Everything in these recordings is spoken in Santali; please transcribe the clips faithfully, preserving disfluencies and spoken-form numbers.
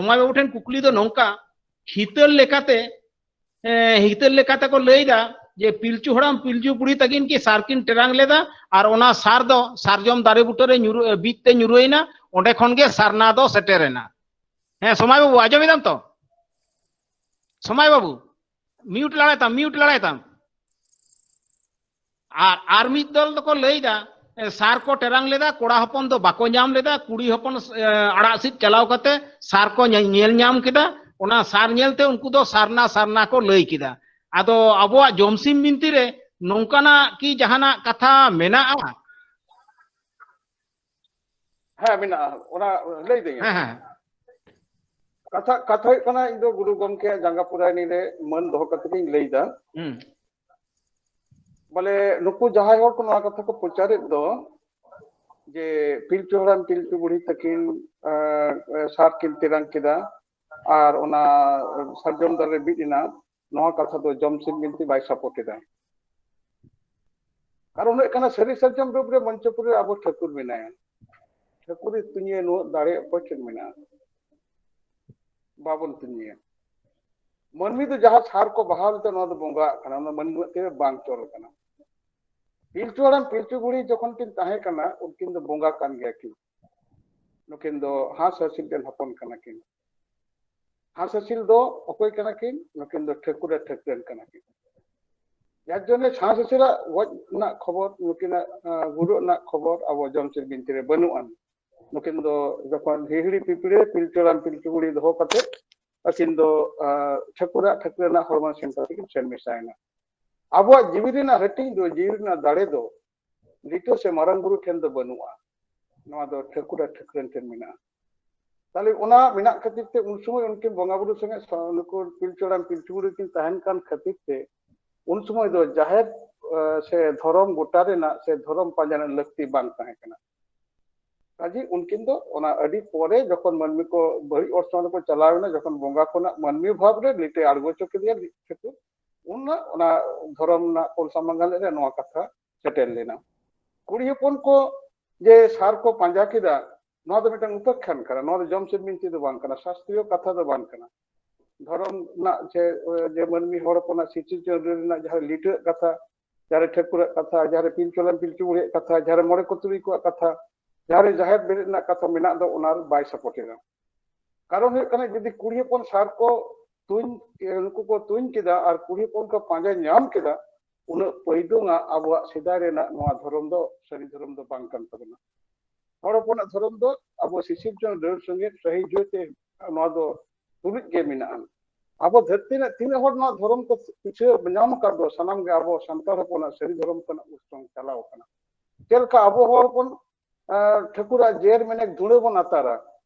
ᱥᱚᱢᱟᱭ ᱵᱟᱹᱵᱩ ᱴᱷᱮᱱ ᱠᱩᱠᱞᱤ ᱫᱚ ᱱᱚᱝᱠᱟ, ᱦᱤᱛᱟᱹᱞ ᱞᱮᱠᱟᱛᱮ, ᱮ, ᱦᱤᱛᱟᱹᱞ ᱞᱮᱠᱟᱛᱮ ᱠᱚ ᱞᱟᱹᱭ ᱮᱫᱟ ᱡᱮ ᱯᱤᱞᱪᱩ ᱦᱟᱲᱟᱢ ᱯᱤᱞᱪᱩ ᱵᱩᱲᱦᱤ ᱛᱟᱹᱠᱤᱱ ᱠᱤ ᱥᱟᱨ ᱠᱤᱱ ᱴᱮᱨᱟᱝ ᱞᱮᱫᱟ, ᱟᱨ ᱚᱱᱟ ᱥᱟᱨ ᱫᱚ ᱥᱟᱨᱡᱚᱢ ᱫᱟᱨᱮ ᱵᱩᱴᱟᱹ ᱨᱮ ᱧᱩᱨᱩ, ᱮ, ᱵᱤᱫ ᱛᱮ ᱧᱩᱨᱩᱭᱮᱱᱟ, ᱚᱸᱰᱮ ᱠᱷᱚᱱ ᱜᱮ ᱥᱟᱨᱱᱟ ᱫᱚ ᱥᱮᱴᱮᱨ ᱮᱱᱟ᱾ ᱦᱮᱸ, ᱥᱚᱢᱟᱭ ᱵᱟᱹᱵᱩ, ᱟᱸᱡᱚᱢ ᱮᱫᱟᱢ ᱛᱚ? ᱥᱚᱢᱟᱭ ᱵᱟᱹᱵᱩ, ᱢᱤᱭᱩᱴ ᱞᱟᱲᱟᱭ ᱛᱟᱢ, ᱢᱤᱭᱩᱴ ᱞᱟᱲᱟᱭ ᱛᱟᱢ᱾ ᱟᱨ, ᱟᱨ ᱢᱤᱫ ᱫᱚᱞ ᱫᱚᱠᱚ ᱞᱟᱹᱭ ᱮᱫᱟ, ᱮ, ᱥᱟᱨ ᱠᱚ ᱴᱮᱨᱟᱝ ᱞᱮᱫᱟ, ᱠᱚᱲᱟ ᱦᱚᱯᱚᱱ ᱫᱚ ᱵᱟᱠᱚ ᱧᱟᱢ ᱞᱮᱫᱟ, ᱠᱩᱲᱤ ᱦᱚᱯᱚᱱ, ᱮ, ᱟᱲᱟᱜ ᱥᱤᱫ ᱪᱟᱞᱟᱣ ᱠᱟᱛᱮ ᱥᱟᱨ ᱠᱚ ᱧᱮ-, ᱧᱮᱞ ᱧᱟᱢ ᱠᱮᱫᱟ, ᱚᱱᱟ ᱥᱟᱨ ᱧᱮᱞᱛᱮ ᱩᱱᱠᱩ ᱫᱚ ᱥᱟᱨᱱᱟ ᱥᱟᱨᱱᱟ ᱠᱚ ᱞᱟᱹᱭ ᱠᱮᱫᱟ᱾ ᱟᱫᱚ ᱟᱵᱚᱣᱟᱜ ᱡᱚᱢᱥᱤᱢ ᱵᱤᱱᱛᱤ ᱨᱮ ᱱᱚᱝᱠᱟᱱᱟᱜ ᱠᱤ ᱡᱟᱦᱟᱱᱟᱜ ᱠᱟᱛᱷᱟ ᱢᱮᱱᱟᱜᱼᱟ? ᱦᱮᱸ, ᱢᱮᱱᱟᱜᱼᱟ, ᱚᱱᱟ ᱞᱟᱹᱭ ᱫᱟᱹᱧ᱾ ᱦᱮᱸ, ᱦᱮᱸ᱾ ᱠᱟᱛᱷᱟ, ᱠᱟᱛᱷᱟ ᱦᱩᱭᱩᱜ ᱠᱟᱱᱟ, ᱤᱧ ᱫᱚ ᱜᱩᱨᱩ ᱜᱚᱢᱠᱮᱭᱟᱜ ᱡᱟᱸᱜᱟ ᱯᱩᱨᱟᱭᱱᱤ ᱨᱮ ᱢᱟᱹᱱ ᱫᱚᱦᱚ ᱠᱟᱛᱮ ᱜᱤᱧ ᱞᱟᱹᱭ ᱫᱟ᱾ ᱦᱩᱸ᱾ ᱵᱚᱞᱮ, ᱱᱩᱠᱩ ᱡᱟᱦᱟᱸᱭ ᱦᱚᱲ ᱠᱚ ᱱᱚᱣᱟ ᱠᱟᱛᱷᱟ ᱠᱚ ᱯᱨᱚᱪᱟᱨᱮᱫ ᱫᱚ, ᱡᱮ ᱯᱤᱞᱪᱩ ᱦᱟᱲᱟᱢ ᱯᱤᱞᱪᱩ ᱵᱩᱲᱦᱤ ᱛᱟᱹᱠᱤᱱ, ᱮᱸ, ᱥᱟᱨ ᱠᱤᱱ ᱛᱮᱨᱟᱝ ᱠᱮᱫᱟ ᱟᱨ ᱚᱱᱟ ᱥᱟᱨᱡᱚᱢ ᱫᱟᱨᱮ ᱵᱤᱫ ᱮᱱᱟ, ᱱᱚᱣᱟ ᱠᱟᱛᱷᱟ ᱫᱚ ᱡᱚᱢᱥᱤᱢ ᱵᱤᱱᱛᱤ ᱵᱟᱭ ᱥᱟᱯᱳᱨᱴ ᱮᱫᱟ᱾ ᱠᱟᱨᱚᱱ ᱦᱩᱭᱩᱜ ᱠᱟᱱᱟ, ᱥᱟᱹᱨᱤ ᱥᱟᱨᱡᱚᱢ ᱨᱩᱯ ᱨᱮ ᱢᱚᱧᱪᱚᱯᱩᱨᱤ ᱨᱮ ᱟᱵᱚ ᱴᱷᱟᱹᱠᱩᱨ ᱢᱮᱱᱟᱭᱟ᱾ ᱴᱷᱟᱹᱠᱩᱨ ᱮ ᱛᱩᱧᱮᱭᱟ, ᱱᱩᱱᱟᱹᱜ ᱫᱟᱲᱮ ᱚᱠᱚᱭ ᱴᱷᱮᱱ ᱢᱮᱱᱟᱜᱼᱟ? ᱵᱟᱵᱚᱱ ᱛᱩᱧᱮᱭᱟ᱾ ᱢᱟᱹᱱᱢᱤ ᱫᱚ ᱡᱟᱦᱟᱸ ᱥᱟᱨ ᱠᱚ ᱵᱟᱦᱟᱞ ᱛᱮ ᱱᱚᱣᱟ ᱫᱚ ᱵᱚᱸᱜᱟᱜ ᱠᱟᱱᱟ, ᱚᱱᱟ ᱢᱟᱹᱱᱢᱤ ᱛᱮ ᱵᱟᱝ ᱪᱚᱞ ᱠᱟᱱᱟ᱾ ᱯᱤᱞᱪᱩ ᱦᱟᱲᱟᱢ ᱯᱤᱞᱪᱩ ᱵᱩᱲᱦᱤ ᱡᱚᱠᱷᱚᱱ ᱠᱤᱱ ᱛᱟᱦᱮᱸ ᱠᱟᱱᱟ, ᱩᱱᱠᱤᱱ ᱫᱚ ᱵᱚᱸᱜᱟ ᱠᱟᱱ ᱜᱮᱭᱟ ᱠᱤᱱ᱾ ᱱᱩᱠᱤᱱ ᱫᱚ ᱦᱟᱸᱥ ᱦᱟᱹᱥᱤᱞ ᱨᱮᱱ ᱦᱚᱯᱚᱱ ᱠᱟᱱᱟ ᱠᱤᱱ᱾ ᱦᱟᱸᱥ ᱦᱟᱹᱥᱤᱞ ᱫᱚ ᱚᱠᱚᱭ ᱠᱟᱱᱟ ᱠᱤᱱ? ᱱᱩᱠᱤᱱ ᱫᱚ ᱴᱷᱟᱹᱠᱩᱨ ᱟᱨ ᱴᱷᱟᱹᱠᱨᱟᱹᱱ ᱠᱟᱱᱟ ᱠᱤᱱ᱾ ᱡᱟᱨ ᱡᱚᱱᱱᱮ ᱦᱟᱸᱥ ᱦᱟᱹᱥᱤᱞᱟᱜ ᱜᱚᱡ ᱨᱮᱱᱟᱜ ᱠᱷᱚᱵᱚᱨ, ᱱᱩᱠᱤᱱᱟᱜ, ᱟᱸ, ᱜᱩᱨᱩ ᱨᱮᱱᱟᱜ ᱠᱷᱚᱵᱚᱨ ᱟᱵᱚ ᱡᱚᱢᱥᱤᱢ ᱵᱤᱱᱛᱤ ᱨᱮ ᱵᱟᱹᱱᱩᱜ ᱟᱱ᱾ ᱱᱩᱠᱤᱱ ᱫᱚ ᱡᱚᱠᱷᱚᱱ ᱦᱤᱦᱤᱲᱤ ᱯᱤᱯᱤᱲᱤ ᱨᱮ ᱯᱤᱞᱪᱩ ᱦᱟᱲᱟᱢ ᱯᱤᱞᱪᱩ ᱵᱩᱲᱦᱤ ᱫᱚᱦᱚ ᱠᱟᱛᱮ ᱟᱹᱠᱤᱱ ᱫᱚ, ᱟᱸ, ᱴᱷᱟᱹᱠᱩᱨ ᱟᱨ ᱴᱷᱟᱹᱠᱨᱟᱹᱱ ᱨᱮᱱᱟᱜ ᱦᱚᱲᱢᱚ ᱥᱮᱱ ᱠᱟᱛᱮ ᱠᱤᱱ ᱥᱮᱱ ᱢᱮᱥᱟᱭᱮᱱᱟ᱾ ᱟᱵᱚᱣᱟᱜ ᱡᱤᱣᱤ ᱨᱮᱱᱟᱜ ᱦᱟᱹᱴᱤᱧ ᱫᱚ, ᱡᱤᱣᱤ ᱨᱮᱱᱟᱜ ᱫᱟᱲᱮ ᱫᱚ ᱞᱤᱴᱟᱹ ᱥᱮ ᱢᱟᱨᱟᱝ ᱵᱩᱨᱩ ᱴᱷᱮᱱ ᱫᱚ ᱵᱟᱹᱱᱩᱜᱼᱟ, ᱱᱚᱣᱟ ᱫᱚ ᱴᱷᱟᱹᱠᱩᱨ ᱟᱨ ᱴᱷᱟᱹᱠᱨᱟᱹᱱ ᱴᱷᱮᱱ ᱢᱮᱱᱟᱜᱼᱟ᱾ ᱛᱟᱦᱞᱮ ᱚᱱᱟ ᱢᱮᱱᱟᱜ ᱠᱷᱟᱹᱛᱤᱨ ᱛᱮ ᱩᱱ ᱥᱚᱢᱚᱭ ᱩᱱᱠᱤᱱ ᱵᱚᱸᱜᱟ ᱵᱩᱨᱩ ᱥᱚᱸᱜᱮ ᱥᱟ-, ᱱᱩᱠᱩ ᱯᱤᱞᱪᱩ ᱦᱟᱲᱟᱢ ᱯᱤᱞᱪᱩ ᱵᱩᱲᱦᱤ ᱠᱤᱱ ᱛᱟᱦᱮᱱ ᱠᱟᱱ ᱠᱷᱟᱹᱛᱤᱨ ᱛᱮ ᱩᱱ ᱥᱚᱢᱚᱭ ᱫᱚ ᱡᱟᱦᱮᱨ, ᱮ, ᱥᱮ ᱫᱷᱚᱨᱚᱢ ᱜᱚᱴᱟ ᱨᱮᱱᱟᱜ ᱥᱮ ᱫᱷᱚᱨᱚᱢ ᱯᱟᱸᱡᱟ ᱨᱮᱱᱟᱜ ᱞᱟᱹᱠᱛᱤ ᱵᱟᱝ ᱛᱟᱦᱮᱸ ᱠᱟᱱᱟ᱾ ᱠᱟᱡᱮ ᱩᱱᱠᱤᱱ ᱫᱚ ᱚᱱᱟ ᱟᱹᱰᱤ ᱯᱚᱨᱮ ᱡᱚᱠᱷᱚᱱ ᱢᱟᱹᱱᱢᱤ ᱠᱚ ᱵᱟᱹᱲᱤᱡ ᱚᱨᱥᱚᱝ ᱨᱮᱠᱚ ᱪᱟᱞᱟᱣ ᱮᱱᱟ, ᱡᱚᱠᱷᱚᱱ ᱵᱚᱸᱜᱟ ᱠᱷᱚᱱᱟᱜ ᱢᱟᱹᱱᱢᱤ ᱵᱷᱟᱵᱽ ᱨᱮ ᱞᱤᱴᱟᱹᱭ ᱟᱬᱜᱚ ᱦᱚᱪᱚ ᱠᱮᱫᱮᱭᱟ ᱴᱷᱟᱹᱠᱩᱨ, ᱩᱱ ᱚᱱᱟ ᱫᱷᱚᱨᱚᱢ ᱨᱮᱱᱟᱜ ᱯᱳᱞ ᱥᱟᱢᱟᱝ ᱜᱟᱱ ᱨᱮ ᱱᱚᱣᱟ ᱠᱟᱛᱷᱟ ᱥᱮᱴᱮᱨ ᱞᱮᱱᱟ᱾ ᱠᱩᱲᱤ ᱦᱚᱯᱚᱱ ᱠᱚ ᱡᱮ ᱥᱟᱨ ᱠᱚ ᱯᱟᱸᱡᱟ ᱠᱮᱫᱟ, ᱱᱚᱣᱟ ᱫᱚ ᱢᱤᱫᱴᱟᱝ ᱩᱯᱟᱠᱷᱟᱱ ᱠᱟᱱᱟ, ᱱᱚᱣᱟ ᱫᱚ ᱡᱚᱢ ᱥᱤᱢ ᱵᱤᱱᱛᱤ ᱫᱚ ᱵᱟᱝ ᱠᱟᱱᱟ, ᱥᱟᱥᱛᱨᱤᱭᱚ ᱠᱟᱛᱷᱟ ᱫᱚ ᱵᱟᱝ ᱠᱟᱱᱟ᱾ ᱫᱷᱚᱨᱚᱢ ᱨᱮᱱᱟᱜ ᱥᱮ ᱡᱮ ᱢᱟᱹᱱᱢᱤ ᱦᱚᱲ ᱦᱚᱯᱚᱱᱟᱜ ᱥᱤᱨᱡᱚᱱ ᱨᱮᱱᱟᱜ ᱡᱟᱦᱟᱸ ᱞᱤᱴᱟᱹᱜ ᱠᱟᱛᱷᱟ, ᱡᱟᱦᱟᱸ ᱨᱮ ᱴᱷᱟᱹᱠᱩᱨᱟᱜ ᱠᱟᱛᱷᱟ, ᱡᱟᱦᱟᱸ ᱨᱮ ᱯᱤᱞᱪᱩ ᱦᱟᱲᱟᱢ ᱯᱤᱞᱪᱩ ᱵᱩᱲᱦᱤᱭᱟᱜ ᱠᱟᱛᱷᱟ, ᱡᱟᱦᱟᱸ ᱨᱮ ᱢᱚᱬᱮ ᱠᱚ ᱛᱩᱨᱩᱭ ᱠᱚᱣᱟᱜ ᱠᱟᱛᱷᱟ, ᱡᱟᱦᱟᱸ ᱨᱮ ᱡᱟᱦᱮᱨ ᱵᱮᱨᱮᱫ ᱨᱮᱱᱟᱜ ᱠᱟᱛᱷᱟ ᱢᱮᱱᱟᱜ ᱫᱚ, ᱚᱱᱟ ᱵᱟᱭ ᱥᱟᱯᱳᱨᱴ ᱮᱫᱟ᱾ ᱠᱟᱨᱚᱱ ᱦᱩᱭᱩᱜ ᱠᱟᱱᱟ, ᱡᱩᱫᱤ ᱠᱩᱲᱤ ᱦᱚᱯᱚᱱ ᱥᱟᱨ ᱠᱚ ᱛᱩᱧ, ᱱᱩᱠᱩ ᱠᱚ ᱛᱩᱧ ᱠᱮᱫᱟ ᱟᱨ ᱠᱩᱲᱤ ᱦᱚᱯᱚᱱ ᱠᱚ ᱯᱟᱸᱡᱟ ᱧᱟᱢ ᱠᱮᱫᱟ, ᱩᱱᱟᱹᱜ ᱯᱟᱹᱭᱫᱩᱝᱟ ᱟᱵᱚᱣᱟᱜ ᱥᱮᱫᱟᱭ ᱨᱮᱱᱟᱜ ᱱᱚᱣᱟ ᱫᱷᱚᱨᱚᱢ ᱫᱚ ᱥᱟᱹᱨᱤ ᱫᱷᱚᱨᱚᱢ ᱫᱚ ᱵᱟᱝ ᱠᱟᱱ ᱛᱟᱵᱚᱱᱟ᱾ ᱦᱚᱲ ᱦᱚᱯᱚᱱᱟᱜ ᱫᱷᱚᱨᱚᱢ ᱫᱚ ᱟᱵᱚ ᱥᱤᱥᱤᱨᱡᱚᱱ ᱨᱟᱹᱲ ᱥᱚᱸᱜᱮ ᱥᱟᱹᱦᱤ ᱡᱩᱦᱤᱛᱮ ᱱᱚᱣᱟ ᱫᱚ ᱛᱩᱞᱩᱡ ᱜᱮ ᱢᱮᱱᱟᱜᱼᱟ᱾ ᱟᱵᱚ ᱫᱷᱟᱹᱨᱛᱤ ᱨᱮᱱᱟᱜ ᱛᱤᱱᱟᱹᱜ ᱦᱚᱲ ᱱᱚᱣᱟ ᱫᱷᱚᱨᱚᱢ ᱠᱚ ᱵᱩᱡᱷᱟᱹᱣ ᱧᱟᱢ ᱟᱠᱟᱫ ᱫᱚ, ᱥᱟᱱᱟᱢ ᱜᱮ ᱟᱵᱚ ᱥᱟᱱᱛᱟᱲ ᱦᱚᱯᱚᱱᱟᱜ ᱥᱟᱹᱨᱤ ᱫᱷᱚᱨᱚᱢ ᱠᱷᱚᱱᱟᱜ ᱩᱥᱨᱚᱝ ᱪᱟᱞᱟᱣ ᱟᱠᱟᱱᱟ᱾ ᱪᱮᱫ ᱞᱮᱠᱟ ᱟᱵᱚ ᱦᱚᱲ ᱵᱚᱱ, ᱟᱸ, ᱴᱷᱟᱹᱠᱩᱨᱟᱜ ᱡᱮᱨ ᱢᱮᱱᱮᱠ ᱫᱷᱩᱲᱟᱹ ᱵᱚᱱ ᱟᱛᱟᱨᱟ,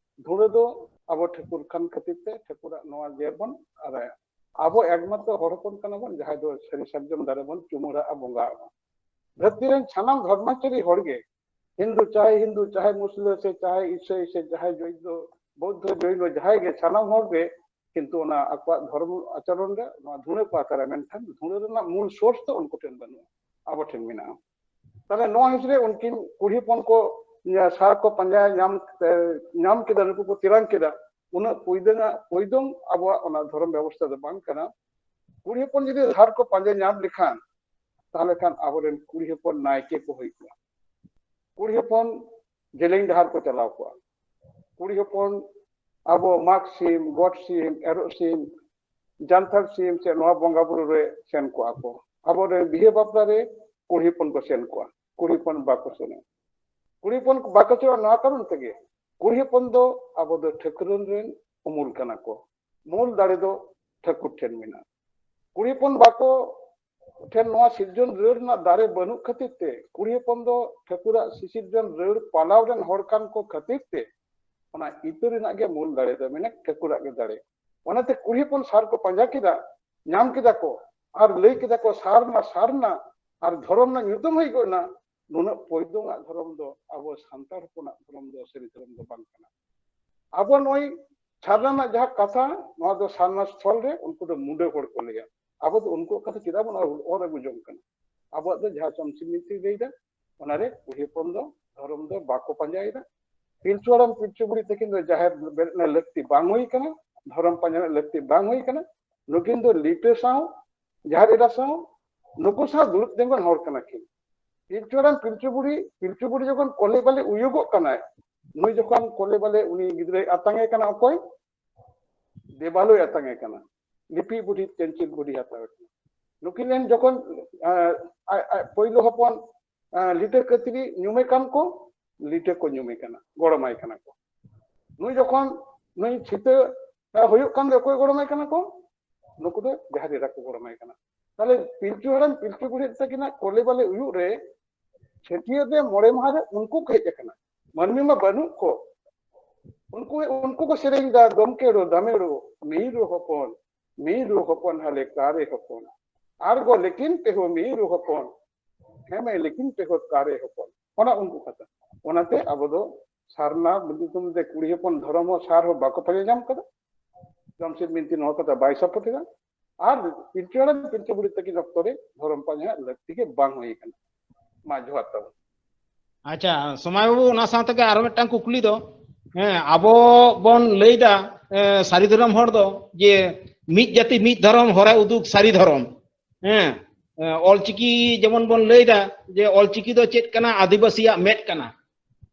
ᱫᱷᱩᱲᱟᱹ ᱫᱚ ᱟᱵᱚ ᱴᱷᱟᱹᱠᱩᱨ ᱠᱟᱱ ᱠᱷᱟᱹᱛᱤᱨ ᱛᱮ ᱴᱷᱟᱹᱠᱩᱨᱟᱜ ᱱᱚᱣᱟ ᱡᱮᱨ ᱵᱚᱱ ᱟᱨᱟᱭᱟ᱾ ᱟᱵᱚ ᱮᱠᱢᱟᱛᱨᱚ ᱦᱚᱲ ᱦᱚᱯᱚᱱ ᱠᱟᱱᱟ ᱵᱚᱱ ᱡᱟᱦᱟᱸᱭ ᱫᱚ ᱥᱟᱹᱨᱤ ᱥᱟᱨᱡᱚᱢ ᱫᱟᱨᱮ ᱵᱚᱱ ᱪᱩᱢᱟᱹᱲᱟᱜᱼᱟ, ᱵᱚᱸᱜᱟᱜᱼᱟ᱾ ᱫᱷᱟᱹᱨᱛᱤ ᱨᱮᱱ ᱥᱟᱱᱟᱢ ᱫᱷᱚᱨᱢᱟᱪᱟᱨᱤ ᱦᱚᱲ ᱜᱮ, ᱦᱤᱱᱫᱩ ᱪᱟᱦᱮ ᱦᱤᱱᱫᱩ, ᱪᱟᱦᱮ ᱢᱩᱥᱞᱟᱹ ᱥᱮ ᱪᱟᱦᱮ ᱤᱥᱟᱹᱭ ᱥᱮ ᱪᱟᱦᱮ ᱡᱚᱭᱱᱚ, ᱵᱳᱫᱽᱫᱷᱚ ᱡᱚᱭᱱᱚ, ᱡᱟᱦᱟᱸᱭ ᱜᱮ, ᱥᱟᱱᱟᱢ ᱦᱚᱲ ᱜᱮ ᱠᱤᱱᱛᱩ ᱚᱱᱟ ᱟᱠᱚᱣᱟᱜ ᱫᱷᱚᱨᱢ ᱟᱪᱚᱨᱚᱱ ᱨᱮ ᱱᱚᱣᱟ ᱫᱷᱩᱲᱟᱹ ᱠᱚ ᱟᱛᱟᱨᱟ, ᱢᱮᱱᱠᱷᱟᱱ ᱫᱷᱩᱲᱟᱹ ᱨᱮᱱᱟᱜ ᱢᱩᱞ ᱥᱳᱨᱥ ᱫᱚ ᱩᱱᱠᱩ ᱴᱷᱮᱱ ᱵᱟᱹᱱᱩᱜᱼᱟ, ᱟᱵᱚ ᱴᱷᱮᱱ ᱢᱮᱱᱟᱜᱼᱟ᱾ ᱛᱟᱦᱞᱮ ᱱᱚᱣᱟ ᱦᱤᱥᱟᱹᱵ ᱨᱮ ᱩᱱᱠᱤᱱ ᱠᱩᱲᱤ ᱦᱚᱯᱚᱱ ᱠᱚ ᱥᱟᱨ ᱠᱚ ᱯᱟᱸᱡᱟ ᱧᱟᱢ, ᱧᱟᱢ ᱠᱮᱫᱟ, ᱱᱩᱠᱩ ᱠᱚ ᱛᱮᱨᱟᱝ ᱠᱮᱫᱟ, ᱩᱱᱟᱹᱜ ᱯᱩᱭᱫᱟᱹᱝ ᱯᱩᱭᱫᱚᱝ ᱟᱵᱚᱣᱟᱜ ᱚᱱᱟ ᱫᱷᱚᱨᱚᱢ ᱵᱮᱵᱚᱥᱛᱷᱟ ᱫᱚ ᱵᱟᱝ ᱠᱟᱱᱟ᱾ ᱠᱩᱲᱤ ᱦᱚᱯᱚᱱ ᱡᱩᱫᱤ ᱥᱟᱨ ᱠᱚ ᱯᱟᱸᱡᱟ ᱧᱟᱢ ᱞᱮᱠᱷᱟᱱ, ᱛᱟᱦᱞᱮ ᱠᱷᱟᱱ ᱟᱵᱚᱨᱮᱱ ᱠᱩᱲᱤ ᱦᱚᱯᱚᱱ ᱱᱟᱭᱠᱮ ᱠᱚ ᱦᱩᱭ ᱠᱚᱜᱼᱟ, ᱠᱩᱲᱤ ᱦᱚᱯᱚᱱ ᱡᱮᱞᱮᱧ ᱰᱟᱦᱟᱨ ᱠᱚ ᱪᱟᱞᱟᱣ ᱠᱚᱜᱼᱟ, ᱠᱩᱲᱤ ᱦᱚᱯᱚᱱ ᱟᱵᱚ ᱢᱟᱜᱽ ᱥᱤᱢ, ᱜᱚᱴ ᱥᱤᱢ, ᱮᱨᱚᱜ ᱥᱤᱢ, ᱡᱟᱱᱛᱷᱟᱲ ᱥᱤᱢ ᱥᱮ ᱱᱚᱣᱟ ᱵᱚᱸᱜᱟ ᱵᱩᱨᱩ ᱨᱮ ᱥᱮᱱ ᱠᱚᱜᱼᱟ ᱠᱚ᱾ ᱟᱵᱚᱨᱮᱱ ᱵᱤᱦᱟᱹ ᱵᱟᱯᱞᱟ ᱨᱮ ᱠᱩᱲᱤ ᱦᱚᱯᱚᱱ ᱠᱚ ᱥᱮᱱ ᱠᱚᱜᱼᱟ, ᱠᱩᱲᱤ ᱦᱚᱯᱚᱱ ᱵᱟᱠᱚ ᱥᱮᱱᱚᱜᱼᱟ᱾ ᱠᱩᱲᱤ ᱦᱚᱯᱚᱱ ᱠᱚ ᱵᱟᱠᱚ ᱥᱮᱱᱚᱜᱼᱟ ᱱᱚᱣᱟ ᱠᱟᱨᱚᱱ ᱛᱮᱜᱮ, ᱠᱩᱲᱤ ᱦᱚᱯᱚᱱ ᱫᱚ ᱟᱵᱚ ᱫᱚ ᱴᱷᱟᱹᱠᱨᱟᱹᱱ ᱨᱮᱱ ᱩᱢᱩᱞ ᱠᱟᱱᱟ ᱠᱚ, ᱢᱩᱞ ᱫᱟᱲᱮ ᱫᱚ ᱴᱷᱟᱹᱠᱩᱨ ᱴᱷᱮᱱ ᱢᱮᱱᱟᱜᱼᱟ᱾ ᱠᱩᱲᱤ ᱦᱚᱯᱚᱱ ᱵᱟᱠᱚ ᱴᱷᱮᱱ ᱱᱚᱣᱟ ᱥᱤᱨᱡᱚᱱ ᱨᱟᱹᱲ ᱨᱮᱱᱟᱜ ᱫᱟᱲᱮ ᱵᱟᱹᱱᱩᱜ ᱠᱷᱟᱹᱛᱤᱨ ᱛᱮ, ᱠᱩᱲᱤ ᱦᱚᱯᱚᱱ ᱫᱚ ᱴᱷᱟᱹᱠᱩᱨᱟᱜ ᱥᱤᱥᱤᱨᱡᱚᱱ ᱨᱟᱹᱲ ᱯᱟᱞᱟᱣ ᱨᱮᱱ ᱦᱚᱲ ᱠᱟᱱ ᱠᱚ ᱠᱷᱟᱹᱛᱤᱨ ᱛᱮ, ᱚᱱᱟ ᱤᱛᱟᱹ ᱨᱮᱱᱟᱜ ᱜᱮ ᱢᱩᱞ ᱫᱟᱲᱮ ᱫᱚ ᱢᱮᱱᱟᱜ, ᱴᱷᱟᱹᱠᱩᱨᱟᱜ ᱜᱮ ᱫᱟᱲᱮ᱾ ᱚᱱᱟᱛᱮ ᱠᱩᱲᱤ ᱦᱚᱯᱚᱱ ᱥᱟᱨ ᱠᱚ ᱯᱟᱸᱡᱟ ᱠᱮᱫᱟ, ᱧᱟᱢ ᱠᱮᱫᱟ ᱠᱚ, ᱟᱨ ᱞᱟᱹᱭ ᱠᱮᱫᱟ ᱠᱚ, "ᱥᱟᱨᱱᱟ, ᱥᱟᱨᱱᱟ, ᱟᱨ ᱫᱷᱚᱨᱚᱢ ᱨᱮᱱᱟᱜ ᱧᱩᱛᱩᱢ ᱦᱮᱡ ᱜᱚᱫ ᱮᱱᱟ", ᱱᱩᱱᱟᱹᱜ ᱯᱚᱭᱫᱚᱝ ᱟᱜ ᱫᱷᱚᱨᱚᱢ ᱫᱚ ᱟᱵᱚ ᱥᱟᱱᱛᱟᱲ ᱦᱚᱯᱚᱱᱟᱜ ᱫᱷᱚᱨᱚᱢ ᱫᱚ ᱥᱟᱹᱨᱤ ᱫᱷᱚᱨᱚᱢ ᱫᱚ ᱵᱟᱝ ᱠᱟᱱᱟ᱾ ᱟᱵᱚ ᱱᱚᱜᱼᱚᱭ ᱥᱟᱨᱱᱟ ᱨᱮᱱᱟᱜ ᱡᱟᱦᱟᱸ ᱠᱟᱛᱷᱟ, ᱱᱚᱣᱟ ᱫᱚ ᱥᱟᱨᱱᱟ ᱥᱛᱷᱚᱞ ᱨᱮ ᱩᱱᱠᱩ ᱫᱚ ᱢᱩᱰᱟᱹ ᱦᱚᱲ ᱠᱚ ᱞᱟᱹᱭᱟ᱾ ᱟᱵᱚ ᱫᱚ ᱩᱱᱠᱩᱣᱟᱜ ᱠᱟᱛᱷᱟ ᱪᱮᱫᱟᱜ ᱵᱚᱱ ᱚᱨ ᱟᱹᱜᱩ ᱡᱚᱝ ᱠᱟᱱᱟ? ᱟᱵᱚᱣᱟᱜ ᱫᱚ ᱡᱟᱦᱟᱸ ᱪᱚᱢᱪᱤ ᱢᱤᱛᱤ ᱞᱟᱹᱭᱫᱟ, ᱚᱱᱟᱨᱮ ᱠᱩᱲᱤ ᱦᱚᱯᱚᱱ ᱫᱚ ᱫᱷᱚᱨᱚᱢ ᱫᱚ ᱵᱟᱠᱚ ᱯᱟᱸᱡᱟᱭᱮᱫᱟ᱾ ᱯᱤᱞᱪᱩ ᱦᱟᱲᱟᱢ ᱯᱤᱞᱪᱩ ᱵᱩᱲᱦᱤ ᱛᱟᱹᱠᱤᱱ ᱫᱚ ᱡᱟᱦᱮᱨ ᱵᱮᱨᱮᱫ ᱨᱮᱱᱟᱜ ᱞᱟᱹᱠᱛᱤ ᱵᱟᱝ ᱦᱩᱭ ᱠᱟᱱᱟ, ᱫᱷᱚᱨᱚᱢ ᱯᱟᱸᱡᱟ ᱨᱮᱱᱟᱜ ᱞᱟᱹᱠᱛᱤ ᱵᱟᱝ ᱦᱩᱭ ᱠᱟᱱᱟ᱾ ᱱᱩᱠᱤᱱ ᱫᱚ ᱞᱤᱴᱟᱹ ᱥᱟᱶ, ᱡᱟᱦᱮᱨ ᱮᱨᱟ ᱥᱟᱶ, ᱱᱩᱠᱩ ᱥᱟᱶ ᱫᱩᱲᱩᱵ ᱛᱤᱸᱜᱩᱱ ᱦᱚᱲ ᱠᱟᱱᱟ ᱠᱤᱱ᱾ ᱯᱤᱞᱪᱩ ᱦᱟᱲᱟᱢ ᱯᱤᱞᱪᱩ ᱵᱩᱲᱦᱤ, ᱯᱤᱞᱪᱩ ᱵᱩᱲᱦᱤ ᱡᱚᱠᱷᱚᱱ ᱠᱚᱞᱮ ᱵᱟᱞᱮ ᱩᱭᱩᱜᱚᱜ ᱠᱟᱱᱟᱭ, ᱱᱩᱭ ᱡᱚᱠᱷᱚᱱ ᱠᱚᱞᱮ ᱵᱟᱞᱮ ᱩᱱᱤ ᱜᱤᱫᱽᱨᱟᱹᱭ ᱟᱛᱟᱝ ᱮ ᱠᱟᱱᱟ, ᱚᱠᱚᱭ? ᱫᱮᱵᱟᱞᱳᱭ ᱟᱛᱟᱝ ᱮ ᱠᱟᱱᱟ, ᱞᱤᱯᱤ ᱵᱩᱰᱷᱤ ᱪᱮᱱᱪᱤᱞ ᱵᱩᱰᱷᱤ ᱦᱟᱛᱟᱣ ᱮ ᱠᱟᱱᱟ᱾ ᱱᱩᱠᱤᱱ ᱨᱮᱱ ᱡᱚᱠᱷᱚᱱ ᱟᱸ, ᱟᱡ, ᱟᱡ ᱯᱳᱭᱞᱳ ᱦᱚᱯᱚᱱ ᱟᱸ, ᱞᱤᱴᱟᱹ ᱠᱟᱹᱛᱨᱤ ᱧᱩᱢᱮ ᱠᱟᱱ ᱠᱚ, ᱞᱤᱴᱟᱹ ᱠᱚ ᱧᱩᱢᱮ ᱠᱟᱱᱟ, ᱜᱚᱲᱚᱢᱟᱭ ᱠᱟᱱᱟ ᱠᱚ᱾ ᱱᱩᱭ ᱡᱚᱠᱷᱚᱱ ᱱᱩᱭ ᱪᱷᱤᱛᱟᱹ ᱟᱸ, ᱦᱩᱭᱩᱜ ᱠᱟᱱ ᱫᱚ ᱚᱠᱚᱭ ᱜᱚᱲᱚᱢᱟᱭ ᱠᱟᱱᱟ ᱠᱚ? ᱱᱩᱠᱩ ᱫᱚ ᱡᱟᱦᱮᱨ ᱮᱨᱟ ᱠᱚ ᱜᱚᱲᱚᱢᱟᱭ ᱠᱟᱱᱟ᱾ ᱛᱟᱦᱞᱮ ᱯᱤᱞᱪᱩ ᱦᱟᱲᱟᱢ ᱯᱤᱞᱪᱩ ᱵᱩᱲᱦᱤ ᱛᱟᱹᱠᱤᱱᱟᱜ ᱠᱚᱞᱮ ᱵᱟᱞᱮ ᱩᱭᱩᱜ ᱨᱮ ᱪᱷᱟᱹᱴᱭᱟᱹᱨ ᱨᱮ ᱢᱚᱬᱮ ᱢᱟᱦᱟ ᱨᱮ ᱩᱱᱠᱩ ᱠᱚ ᱦᱮᱡ ᱟᱠᱟᱱᱟ, ᱢᱟᱹᱱᱢᱤ ᱢᱟ ᱵᱟᱹᱱᱩᱜ ᱠᱚ᱾ ᱩᱱᱠᱩ, ᱩᱱᱠᱩ ᱠᱚ ᱥᱮᱨᱮᱧ ᱫᱟ, "ᱫᱚᱢᱠᱮᱲᱚ ᱫᱟᱢᱮᱲᱚ, ᱢᱤᱨᱩ ᱦᱚᱯᱚᱱ, ᱢᱤᱨᱩ ᱦᱚᱯᱚᱱ ᱦᱟᱞᱮ ᱠᱟᱨᱮ ᱦᱚᱯᱚᱱ, ᱟᱨᱜᱚ ᱞᱮᱠᱤᱱ ᱯᱮᱦᱚ ᱢᱤᱨᱩ ᱦᱚᱯᱚᱱ, ᱦᱮᱢᱮ ᱞᱮᱠᱤᱱ ᱯᱮᱦᱚ ᱠᱟᱨᱮ ᱦᱚᱯᱚᱱ", ᱚᱱᱟ ᱩᱱᱠᱩ ᱠᱟᱛᱷᱟ᱾ ᱚᱱᱟᱛᱮ ᱟᱵᱚ ᱫᱚ ᱥᱟᱨᱱᱟ ᱧᱩᱛᱩᱢ ᱛᱮ ᱠᱩᱲᱤ ᱦᱚᱯᱚᱱ ᱫᱷᱚᱨᱚᱢ ᱦᱚᱸ ᱥᱟᱨ ᱦᱚᱸ ᱵᱟᱠᱚ ᱯᱟᱸᱡᱟ ᱧᱟᱢ ᱠᱟᱫᱟ᱾ ᱡᱚᱢᱥᱮᱫ ᱵᱤᱱᱛᱤ ᱱᱚᱣᱟ ᱠᱟᱛᱷᱟ ᱵᱟᱭ ᱥᱟᱯᱳᱨᱴ ᱮᱫᱟ᱾ ᱟᱨ ᱯᱤᱞᱪᱩ ᱦᱟᱲᱟᱢ ᱯᱤᱞᱪᱩ ᱵᱩᱲᱦᱤ ᱛᱟᱹᱠᱤᱱ ᱚᱠᱛᱚ ᱨᱮ ᱫᱷᱚᱨᱚᱢ ᱯᱟᱸᱡᱟ ᱨᱮᱱᱟᱜ ᱞᱟᱹᱠᱛᱤ ᱜᱮ ᱵᱟᱝ ᱦᱩᱭ ᱟᱠᱟᱱᱟ᱾ ᱢᱟ ᱡᱚᱦᱟᱨ ᱛᱟᱵᱚᱱ᱾ ᱟᱪᱪᱷᱟ, ᱥᱚᱢᱟᱭ ᱵᱟᱹᱵᱩ, ᱚᱱᱟ ᱥᱟᱶ ᱛᱮᱜᱮ ᱟᱨᱚ ᱢᱤᱫᱴᱟᱝ ᱠᱩᱠᱞᱤ ᱫᱚ, ᱦᱮᱸ, ᱟᱵᱚ ᱵᱚᱱ ᱞᱟᱹᱭᱫᱟ, ᱮ, ᱥᱟᱹᱨᱤ ᱫᱷᱚᱨᱚᱢ ᱦᱚᱲ ᱫᱚ ᱡᱮ ᱢᱤᱫ ᱡᱟᱹᱛᱤ ᱢᱤᱫ ᱫᱷᱚᱨᱚᱢ, ᱦᱚᱨᱮ ᱩᱫᱩᱜ ᱥᱟᱹᱨᱤ ᱫᱷᱚᱨᱚᱢ᱾ ᱦᱮᱸ, ᱮ, ᱚᱞᱪᱤᱠᱤ ᱡᱮᱢᱚᱱ ᱵᱚᱱ ᱞᱟᱹᱭᱫᱟ ᱡᱮ ᱚᱞᱪᱤᱠᱤ ᱫᱚ ᱪᱮᱫ ᱠᱟᱱᱟ? ᱟᱹᱫᱤᱵᱟᱹᱥᱤᱭᱟᱜ ᱢᱮᱫ ᱠᱟᱱᱟ᱾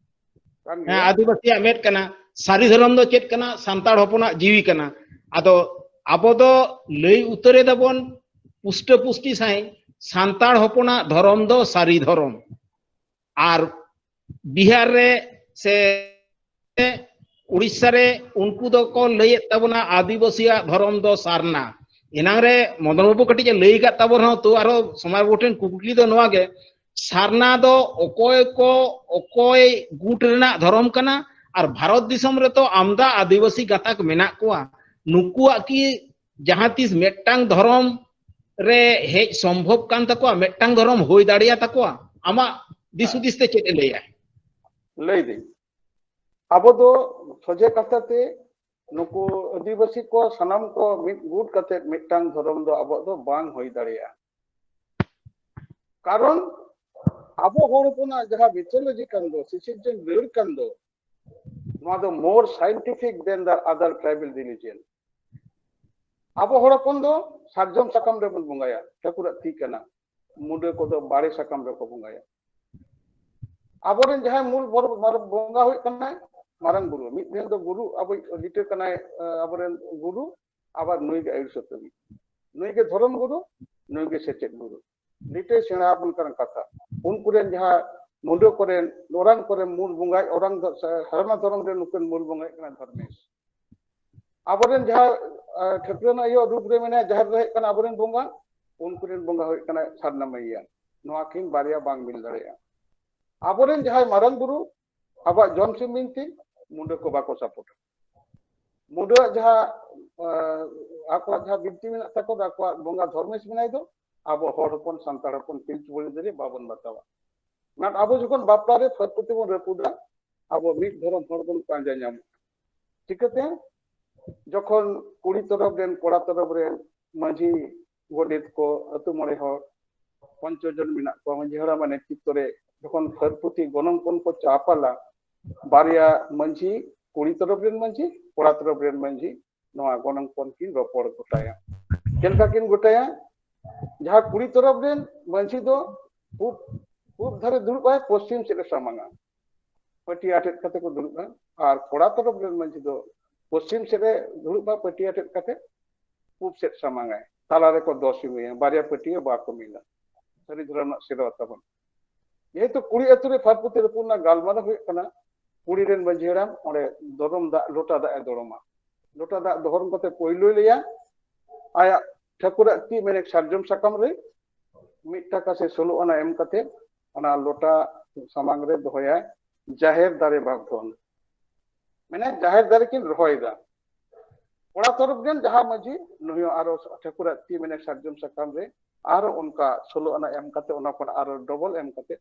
ᱠᱟᱱ ᱦᱮᱸ, ᱜᱮᱭᱟ᱾ ᱟᱹᱫᱤᱵᱟᱹᱥᱤᱭᱟᱜ ᱢᱮᱫ ᱠᱟᱱᱟ, ᱥᱟᱹᱨᱤ ᱫᱷᱚᱨᱚᱢ ᱫᱚ ᱪᱮᱫ ᱠᱟᱱᱟ? ᱥᱟᱱᱛᱟᱲ ᱦᱚᱯᱚᱱᱟᱜ ᱡᱤᱣᱤ ᱠᱟᱱᱟ᱾ ᱟᱫᱚ ᱟᱵᱚ ᱫᱚ ᱞᱟᱹᱭ ᱩᱛᱟᱹᱨ ᱮᱫᱟᱵᱚᱱ ᱯᱩᱥᱴᱟᱹ ᱯᱩᱥᱴᱤ ᱥᱟᱺᱦᱤᱡ, ᱥᱟᱱᱛᱟᱲ ᱦᱚᱯᱚᱱᱟᱜ ᱫᱷᱚᱨᱚᱢ ᱫᱚ ᱥᱟᱹᱨᱤ ᱫᱷᱚᱨᱚᱢ᱾ ᱟᱨ ᱵᱤᱦᱟᱨ ᱨᱮ ᱥᱮ ᱩᱲᱤᱥᱥᱟ ᱨᱮ ᱩᱱᱠᱩ ᱫᱚᱠᱚ ᱞᱟᱹᱭᱮᱫ ᱛᱟᱵᱚᱱᱟ ᱟᱹᱫᱤᱵᱟᱹᱥᱤᱭᱟᱜ ᱫᱷᱚᱨᱚᱢ ᱫᱚ ᱥᱟᱨᱱᱟ᱾ ᱮᱱᱟᱝ ᱨᱮ ᱢᱚᱫᱚᱱ ᱵᱟᱹᱵᱩ ᱠᱟᱹᱴᱤᱡ ᱮ ᱞᱟᱹᱭ ᱟᱠᱟᱫ ᱛᱟᱵᱚᱱ ᱨᱮᱦᱚᱸ, ᱛᱚ ᱟᱨᱦᱚᱸ ᱥᱚᱢᱟᱡᱽ ᱵᱟᱹᱵᱩ ᱴᱷᱮᱱ ᱠᱩᱠᱞᱤ ᱫᱚ ᱱᱚᱣᱟ ᱜᱮ, ᱥᱟᱨᱱᱟ ᱫᱚ ᱚᱠᱚᱭ ᱠᱚ, ᱚᱠᱚᱭ ᱜᱩᱴ ᱨᱮᱱᱟᱜ ᱫᱷᱚᱨᱚᱢ ᱠᱟᱱᱟ? ᱟᱨ ᱵᱷᱟᱨᱚᱛ ᱫᱤᱥᱚᱢ ᱨᱮᱛᱚ ᱟᱢᱫᱟ ᱟᱹᱫᱤᱵᱟᱹᱥᱤ ᱜᱟᱛᱟᱠ ᱢᱮᱱᱟᱜ ᱠᱚᱣᱟ, ᱱᱩᱠᱩᱣᱟᱜ ᱠᱤ ᱡᱟᱦᱟᱸ ᱛᱤᱥ ᱢᱤᱫᱴᱟᱝ ᱫᱷᱚᱨᱚᱢ ᱨᱮ ᱦᱮᱡ ᱥᱚᱢᱵᱷᱚᱵ ᱠᱟᱱ ᱛᱟᱠᱚᱣᱟ? ᱢᱤᱫᱴᱟᱝ ᱫᱷᱚᱨᱚᱢ ᱦᱩᱭ ᱫᱟᱲᱮᱭᱟ ᱛᱟᱠᱚᱣᱟ? ᱟᱢᱟᱜ ᱫᱤᱥ ᱦᱩᱫᱤᱥ ᱛᱮ ᱪᱮᱫ ᱮ ᱞᱟᱹᱭᱟ? ᱞᱟᱹᱭᱫᱟᱹᱧ, ᱟᱵᱚ ᱫᱚ ᱥᱚᱡᱷᱮ ᱠᱟᱛᱷᱟ ᱛᱮ ᱱᱩᱠᱩ ᱟᱹᱫᱤᱵᱟᱹᱥᱤ ᱠᱚ ᱥᱟᱱᱟᱢ ᱠᱚ ᱢᱤᱫ ᱜᱩᱴ ᱠᱟᱛᱮ ᱢᱤᱫᱴᱟᱝ ᱫᱷᱚᱨᱚᱢ ᱫᱚ ᱟᱵᱚᱣᱟᱜ ᱫᱚ ᱵᱟᱝ ᱦᱩᱭ ᱫᱟᱲᱮᱭᱟᱜᱼᱟ᱾ ᱠᱟᱨᱚᱱ ᱟᱵᱚ ᱦᱚᱲ ᱦᱚᱯᱚᱱᱟᱜ ᱡᱟᱦᱟᱸ ᱢᱤᱛᱷᱳᱞᱚᱡᱤ ᱠᱟᱱ ᱫᱚ, ᱥᱤᱥᱤᱨᱡᱚᱱ ᱨᱟᱹᱲ ᱠᱟᱱ ᱫᱚ, ᱱᱚᱣᱟ ᱫᱚ more scientific than the other tribal religion. ᱟᱵᱚ ᱦᱚᱲ ᱦᱚᱯᱚᱱ ᱫᱚ ᱥᱟᱨᱡᱚᱢ ᱥᱟᱠᱟᱢ ᱨᱮᱵᱚᱱ ᱵᱚᱸᱜᱟᱭᱟ, ᱴᱷᱟᱹᱠᱩᱨᱟᱜ ᱛᱤ ᱠᱟᱱᱟ᱾ ᱢᱩᱰᱟᱹ ᱠᱚᱫᱚ ᱵᱟᱲᱮ ᱥᱟᱠᱟᱢ ᱨᱮᱠᱚ ᱵᱚᱸᱜᱟᱭᱟ᱾ ᱟᱵᱚᱨᱮᱱ ᱡᱟᱦᱟᱸᱭ ᱢᱩᱞ ᱵᱚᱨ-, ᱢᱟᱨ-, ᱵᱚᱸᱜᱟ ᱦᱩᱭᱩᱜ ᱠᱟᱱᱟᱭ ᱢᱟᱨᱟᱝ ᱵᱩᱨᱩ, ᱢᱤᱫ ᱴᱷᱮᱱ ᱫᱚ ᱜᱩᱨᱩ, ᱟᱵᱚᱭᱤᱡ ᱞᱤᱴᱟᱹ ᱠᱟᱱᱟᱭ, ᱟᱵᱚᱨᱮᱱ ᱜᱩᱨᱩ, ᱟᱵᱟᱨ ᱱᱩᱭ ᱜᱮ ᱟᱹᱭᱩᱨ ᱥᱩᱛᱟᱹᱢᱤᱡ, ᱱᱩᱭ ᱜᱮ ᱫᱷᱚᱨᱚᱢ ᱜᱩᱨᱩ, ᱱᱩᱭ ᱜᱮ ᱥᱮᱪᱮᱫ ᱜᱩᱨᱩ᱾ ᱞᱤᱴᱟᱹᱭ ᱥᱮᱬᱟ ᱟᱵᱚᱱ ᱠᱟᱱ ᱠᱟᱛᱷᱟ᱾ ᱩᱱᱠᱩ ᱨᱮᱱ ᱡᱟᱦᱟᱸ ᱢᱩᱰᱟᱹ ᱠᱚᱨᱮᱱ, ᱚᱨᱟᱝ ᱠᱚᱨᱮᱱ ᱢᱩᱞ ᱵᱚᱸᱜᱟᱭ, ᱚᱨᱟᱝ ᱫᱚ-, ᱥᱟᱨᱱᱟ ᱫᱷᱚᱨᱚᱢ ᱨᱮᱱ ᱱᱩᱠᱩ ᱨᱮᱱ ᱢᱩᱞ ᱵᱚᱸᱜᱟ ᱦᱩᱭᱩᱜ ᱠᱟᱱᱟ ᱫᱷᱚᱨᱢᱮᱥ᱾ ᱟᱵᱚᱨᱮᱱ ᱡᱟᱦᱟᱸ, ᱟᱸ, ᱴᱷᱟᱹᱠᱨᱟᱹᱱ ᱟᱭᱳ ᱨᱩᱯ ᱨᱮ ᱢᱮᱱᱟᱭᱟ, ᱡᱟᱦᱮᱨ ᱨᱮ ᱦᱮᱡ ᱠᱟᱱᱟ, ᱟᱵᱚᱨᱮᱱ ᱵᱚᱸᱜᱟ, ᱩᱱᱠᱩ ᱨᱮᱱ ᱵᱚᱸᱜᱟ ᱦᱩᱭᱩᱜ ᱠᱟᱱᱟ ᱥᱟᱨᱱᱟ ᱢᱟᱹᱭᱭᱟ᱾ ᱱᱚᱣᱟ ᱠᱤᱱ ᱵᱟᱨᱭᱟ ᱵᱟᱝ ᱢᱤᱞ ᱫᱟᱲᱮᱭᱟᱜᱼᱟ᱾ ᱟᱵᱚᱨᱮᱱ ᱡᱟᱦᱟᱸᱭ ᱢᱟᱨᱟᱝ ᱵᱩᱨᱩ, ᱟᱵᱚᱣᱟᱜ ᱡᱚᱢ ᱥᱤᱢ ᱵᱤᱱᱛᱤ, ᱢᱩᱰᱟᱹ ᱠᱚ ᱵᱟᱠᱚ ᱥᱟᱯᱳᱨᱴᱟ᱾ ᱢᱩᱰᱟᱹᱣᱟᱜ ᱡᱟᱦᱟᱸ, ᱟᱸ, ᱟᱠᱚᱣᱟᱜ ᱡᱟᱦᱟᱸ ᱵᱤᱱᱛᱤ ᱢᱮᱱᱟᱜ ᱛᱟᱠᱚ, ᱟᱠᱚᱣᱟᱜ ᱵᱚᱸᱜᱟ ᱫᱷᱚᱨᱢᱮᱥ ᱢᱮᱱᱟᱭ ᱫᱚ, ᱟᱵᱚ ᱦᱚᱲ ᱦᱚᱯᱚᱱ, ᱥᱟᱱᱛᱟᱲ ᱦᱚᱯᱚᱱ, ᱯᱤᱞᱪᱩ ᱵᱩᱲᱦᱤ ᱫᱚ ᱵᱟᱵᱚᱱ ᱵᱟᱛᱟᱣᱟ᱾ ᱢᱮᱱ ᱟᱵᱚ ᱡᱚᱠᱷᱚᱱ ᱵᱟᱯᱞᱟ ᱨᱮ ᱯᱷᱟᱹᱫ ᱯᱩᱛᱷᱤ ᱵᱚᱱ ᱨᱟᱹᱯᱩᱫᱟ, ᱟᱵᱚ ᱢᱤᱫ ᱫᱷᱚᱨᱚᱢ ᱦᱚᱲ ᱵᱚᱱ ᱯᱟᱸᱡᱟ ᱧᱟᱢᱟ᱾ ᱪᱤᱠᱟᱹᱛᱮ? ᱡᱚᱠᱷᱚᱱ ᱠᱩᱲᱤ ᱛᱚᱨᱚᱯ ᱨᱮᱱ, ᱠᱚᱲᱟ ᱛᱚᱨᱚᱯ ᱨᱮᱱ ᱢᱟᱹᱡᱷᱤ, ᱜᱚᱰᱮᱛ ᱠᱚ, ᱟᱹᱛᱩ ᱢᱚᱬᱮ ᱦᱚᱲ, ᱯᱚᱧᱪᱚ ᱡᱚᱱ ᱢᱮᱱᱟᱜ ᱠᱚᱣᱟ, ᱢᱟᱹᱡᱷᱤ ᱦᱟᱲᱟᱢᱟᱜ ᱱᱮᱛᱨᱤᱛᱵ ᱨᱮ ᱡᱚᱠᱷᱚᱱ ᱯᱷᱟᱹᱫ ᱯᱩᱛᱷᱤ ᱜᱚᱱᱚᱝ ᱯᱚᱱ ᱠᱚ ᱪᱟᱯᱟᱞᱟ, ᱵᱟᱨᱭᱟ ᱢᱟᱹᱡᱷᱤ, ᱠᱩᱲᱤ ᱛᱚᱨᱚᱯ ᱨᱮᱱ ᱢᱟᱹᱡᱷᱤ, ᱠᱚᱲᱟ ᱛᱚᱨᱚᱯ ᱨᱮᱱ ᱢᱟᱹᱡᱷᱤ, ᱱᱚᱣᱟ ᱜᱚᱱᱚᱝ ᱯᱚᱱ ᱠᱤᱱ ᱨᱚᱯᱚᱲ ᱜᱚᱴᱟᱭᱟ᱾ ᱪᱮᱫ ᱞᱮᱠᱟ ᱠᱤᱱ ᱜᱚᱴᱟᱭᱟ? ᱡᱟᱦᱟᱸ ᱠᱩᱲᱤ ᱛᱚᱨᱚᱯ ᱨᱮᱱ ᱢᱟᱹᱡᱷᱤ ᱫᱚ ᱯᱩᱵ, ᱯᱩᱵ ᱫᱷᱟᱨᱮ ᱫᱩᱲᱩᱵ ᱟᱭ, ᱯᱚᱥᱪᱤᱢ ᱥᱮᱫ ᱮ ᱥᱟᱢᱟᱝᱟ, ᱯᱟᱹᱴᱤᱭᱟᱹ ᱟᱴᱮᱫ ᱠᱟᱛᱮ ᱠᱚ ᱫᱩᱲᱩᱵᱼᱟ᱾ ᱟᱨ ᱠᱚᱲᱟ ᱛᱚᱨᱚᱯ ᱨᱮᱱ ᱢᱟᱹᱡᱷᱤ ᱫᱚ ᱯᱚᱥᱪᱤᱢ ᱥᱮᱫ ᱮ ᱫᱩᱲᱩᱵᱼᱟ, ᱯᱟᱹᱴᱤᱭᱟᱹ ᱟᱴᱮᱫ ᱠᱟᱛᱮ ᱯᱩᱵ ᱥᱮᱫ ᱥᱟᱢᱟᱝᱟᱭ, ᱛᱟᱞᱟ ᱨᱮᱠᱚ ᱫᱚᱥ ᱤᱢᱟᱹᱭᱟ, ᱵᱟᱨᱭᱟ ᱯᱟᱹᱴᱤᱭᱟᱹ ᱵᱟᱠᱚ ᱢᱤᱞᱟ᱾ ᱥᱟᱹᱨᱤ ᱫᱷᱚᱨᱚᱢ ᱨᱮᱱᱟᱜ ᱥᱮᱨᱣᱟ ᱛᱟᱵᱚᱱ᱾ ᱡᱮᱦᱮᱛᱩ ᱠᱩᱲᱤ ᱟᱹᱛᱩ ᱨᱮ ᱯᱷᱟᱹᱫ ᱯᱩᱛᱷᱤ ᱨᱟᱹᱯᱩᱫ ᱨᱮᱱᱟᱜ ᱜᱟᱞᱢᱟᱨᱟᱣ ᱦᱩᱭᱩᱜ ᱠᱟᱱᱟ, ᱠᱩᱲᱤ ᱨᱮᱱ ᱢᱟᱹᱡᱷᱤ ᱦᱟᱲᱟᱢ ᱚᱸᱰᱮ ᱫᱚᱨᱚᱢ ᱫᱟᱜ, ᱞᱚᱴᱟ ᱫᱟᱜ ᱮ ᱫᱚᱨᱚᱢᱟ᱾ ᱞᱚᱴᱟ ᱫᱟᱜ ᱫᱚᱦᱚᱨᱚᱢ ᱠᱟᱛᱮ ᱯᱳᱭᱞᱳᱭ ᱞᱟᱹᱭᱟ, ᱟᱭᱟᱜ ᱴᱷᱟᱹᱠᱩᱨᱟᱜ ᱛᱤ ᱢᱮᱱᱮ ᱥᱟᱨᱡᱚᱢ ᱥᱟᱠᱟᱢ ᱨᱮ ᱢᱤᱫ ᱴᱟᱠᱟ ᱥᱮ ᱥᱳᱞᱳ ᱟᱱᱟ ᱮᱢ ᱠᱟᱛᱮ ᱚᱱᱟ ᱞᱚᱴᱟ ᱥᱟᱢᱟᱝ ᱨᱮ ᱫᱚᱦᱚᱭᱟᱭ, ᱡᱟᱦᱮᱨ ᱫᱟᱨᱮ ᱵᱟᱵᱫᱷᱚᱱ᱾ ᱢᱟᱱᱮ ᱡᱟᱦᱮᱨ ᱫᱟᱨᱮ ᱠᱤᱱ ᱨᱚᱦᱚᱭᱮᱫᱟ᱾ ᱠᱚᱲᱟ ᱛᱚᱨᱚᱯ ᱨᱮᱱ ᱡᱟᱦᱟᱸ ᱢᱟᱹᱡᱷᱤ, ᱱᱩᱭ ᱦᱚᱸ ᱟᱨᱚ ᱴᱷᱟᱹᱠᱩᱨᱟᱜ ᱛᱤ ᱢᱮᱱᱮ ᱥᱟᱨᱡᱚᱢ ᱥᱟᱠᱟᱢ ᱨᱮ ᱟᱨᱚ ᱚᱱᱠᱟ ᱥᱳᱞᱳ ᱟᱱᱟ ᱮᱢ ᱠᱟᱛᱮ, ᱚᱱᱟ ᱠᱷᱚᱱ ᱟᱨᱚ ᱰᱚᱵᱚᱞ ᱮᱢ ᱠᱟᱛᱮ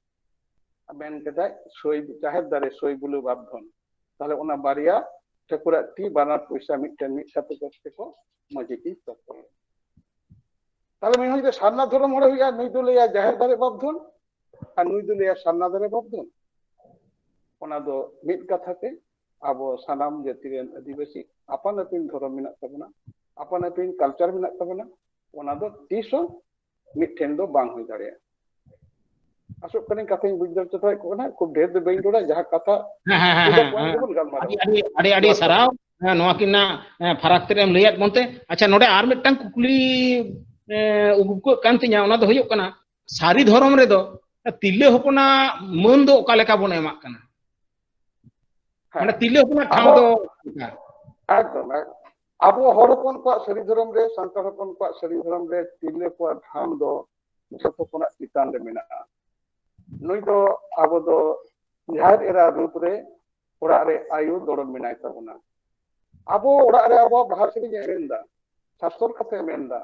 ᱢᱮᱱ ᱠᱮᱫᱟᱭ, ᱥᱳᱭ, ᱡᱟᱦᱮᱨ ᱫᱟᱨᱮ ᱥᱳᱭ ᱵᱩᱞᱟᱹ ᱵᱟᱵᱫᱷᱚᱱ᱾ ᱛᱟᱦᱞᱮ ᱚᱱᱟ ᱵᱟᱨᱭᱟ ᱴᱷᱟᱹᱠᱩᱨᱟᱜ ᱛᱤ ᱵᱟᱱᱟᱨ ᱯᱚᱭᱥᱟ ᱢᱤᱫᱴᱮᱱ ᱢᱤᱫ ᱥᱟᱛᱮ ᱠᱟᱛᱮ ᱠᱚ ᱢᱟᱹᱡᱷᱤ ᱠᱤᱱ ᱛᱚᱯᱚᱞ᱾ ᱛᱟᱦᱞᱮ ᱢᱤᱫ ᱦᱚᱲ ᱡᱩᱫᱤ ᱥᱟᱨᱱᱟ ᱫᱷᱚᱨᱚᱢ ᱦᱚᱲ ᱦᱩᱭᱩᱜᱼᱟ, ᱱᱩᱭ ᱫᱚ ᱞᱟᱹᱭᱟ ᱡᱟᱦᱮᱨ ᱫᱟᱨᱮ ᱵᱟᱵᱫᱷᱚᱱ, ᱟᱨ ᱱᱩᱭ ᱫᱚ ᱞᱟᱹᱭᱟ ᱥᱟᱨᱱᱟ ᱫᱟᱨᱮ ᱵᱟᱵᱫᱷᱚᱱ᱾ ᱚᱱᱟ ᱫᱚ ᱢᱤᱫ ᱠᱟᱛᱷᱟ ᱛᱮ ᱟᱵᱚ ᱥᱟᱱᱟᱢ ᱡᱟᱹᱛᱤ ᱨᱮᱱ ᱟᱹᱫᱤᱵᱟᱹᱥᱤ ᱟᱯᱟᱱ ᱟᱹᱯᱤᱱ ᱫᱷᱚᱨᱚᱢ ᱢᱮᱱᱟᱜ ᱛᱟᱵᱚᱱᱟ, ᱟᱯᱟᱱ ᱟᱹᱯᱤᱱ ᱠᱟᱞᱪᱟᱨ ᱢᱮᱱᱟᱜ ᱛᱟᱵᱚᱱᱟ, ᱚᱱᱟ ᱫᱚ ᱛᱤᱥ ᱦᱚᱸ ᱢᱤᱫᱴᱷᱮᱱ ᱫᱚ ᱵᱟᱝ ᱦᱩᱭ ᱫᱟᱲᱮᱭᱟᱜᱼᱟ᱾ ᱟᱥᱚᱜ ᱠᱟᱹᱱᱟᱹᱧ ᱠᱟᱛᱷᱟᱧ ᱵᱩᱡᱽ ᱫᱟᱲᱮ ᱦᱚᱪᱚ ᱠᱟᱱᱟ, ᱠᱷᱩᱵ ᱰᱷᱮᱨ ᱫᱚ ᱵᱟᱹᱧ ᱨᱚᱲᱟ, ᱡᱟᱦᱟᱸ ᱠᱟᱛᱷᱟ ᱦᱮᱸ, ᱦᱮᱸ, ᱦᱮᱸ, ᱦᱮᱸ, ᱦᱮᱸ᱾ ᱟᱹᱰᱤ, ᱟᱹᱰᱤ, ᱟᱹᱰᱤ ᱥᱟᱨᱦᱟᱣ᱾ ᱦᱮᱸ, ᱱᱚᱣᱟ ᱠᱤᱱ ᱨᱮᱱᱟᱜ, ᱦᱮᱸ, ᱯᱷᱟᱨᱟᱠ ᱛᱮᱫ ᱮᱢ ᱞᱟᱹᱭᱟᱫ ᱵᱚᱱᱛᱮ᱾ ᱟᱪᱪᱷᱟ, ᱱᱚᱰᱮ ᱟᱨ ᱢᱤᱫᱴᱟᱝ ᱠᱩᱠᱞᱤ, ᱮ, ᱩᱰᱩᱠᱚᱜ ᱠᱟᱱ ᱛᱤᱧᱟ, ᱚᱱᱟ ᱫᱚ ᱦᱩᱭᱩᱜ ᱠᱟᱱᱟ, ᱥᱟᱹᱨᱤ ᱫᱷᱚᱨᱚᱢ ᱨᱮᱫᱚ ᱛᱤᱨᱞᱟᱹ ᱦᱚᱯᱚᱱᱟᱜ ᱢᱟᱹᱱ ᱫᱚ ᱚᱠᱟ ᱞᱮᱠᱟ ᱵᱚᱱ ᱮᱢᱟᱜ ᱠᱟᱱᱟ? ᱦᱮᱸ᱾ ᱢᱟᱱᱮ ᱛᱤᱨᱞᱟᱹ ᱦᱚᱯᱚᱱᱟᱜ ᱴᱷᱟᱶ ᱟᱵᱚ ᱫᱚ ᱚᱠᱟ? ᱮᱠᱫᱚᱢ, ᱮᱠᱫᱚᱢ᱾ ᱟᱵᱚ ᱦᱚᱲ ᱦᱚᱯᱚᱱ ᱠᱚᱣᱟᱜ ᱥᱟᱹᱨᱤ ᱫᱷᱚᱨᱚᱢ ᱨᱮ, ᱥᱟᱱᱛᱟᱲ ᱦᱚᱯᱚᱱ ᱠᱚᱣᱟᱜ ᱥᱟᱹᱨᱤ ᱫᱷᱚᱨᱚᱢ ᱨᱮ ᱛᱤᱨᱞᱟᱹ ᱠᱚᱣᱟᱜ ᱴᱷᱟᱶ ᱫᱚ ᱡᱚᱛᱚ ᱠᱷᱚᱱᱟᱜ ᱪᱮᱛᱟᱱ ᱨᱮ ᱢᱮᱱᱟᱜᱼᱟ᱾ ᱱᱩᱭ ᱫᱚ ᱟᱵᱚ ᱫᱚ ᱡᱟᱦᱮᱨ ᱮᱨᱟ ᱨᱩᱯ ᱨᱮ ᱚᱲᱟᱜ ᱨᱮ ᱟᱭᱳ ᱫᱚᱲᱚᱢ ᱢᱮᱱᱟᱭ ᱛᱟᱵᱚᱱᱟ᱾ ᱟᱵᱚ ᱚᱲᱟᱜ ᱨᱮ ᱟᱵᱚᱣᱟᱜ ᱵᱟᱦᱟ ᱥᱮᱨᱮᱧ ᱮ ᱢᱮᱱᱫᱟ, ᱥᱟᱥᱛᱚᱨ ᱠᱟᱛᱷᱟᱭ ᱢᱮᱱᱫᱟ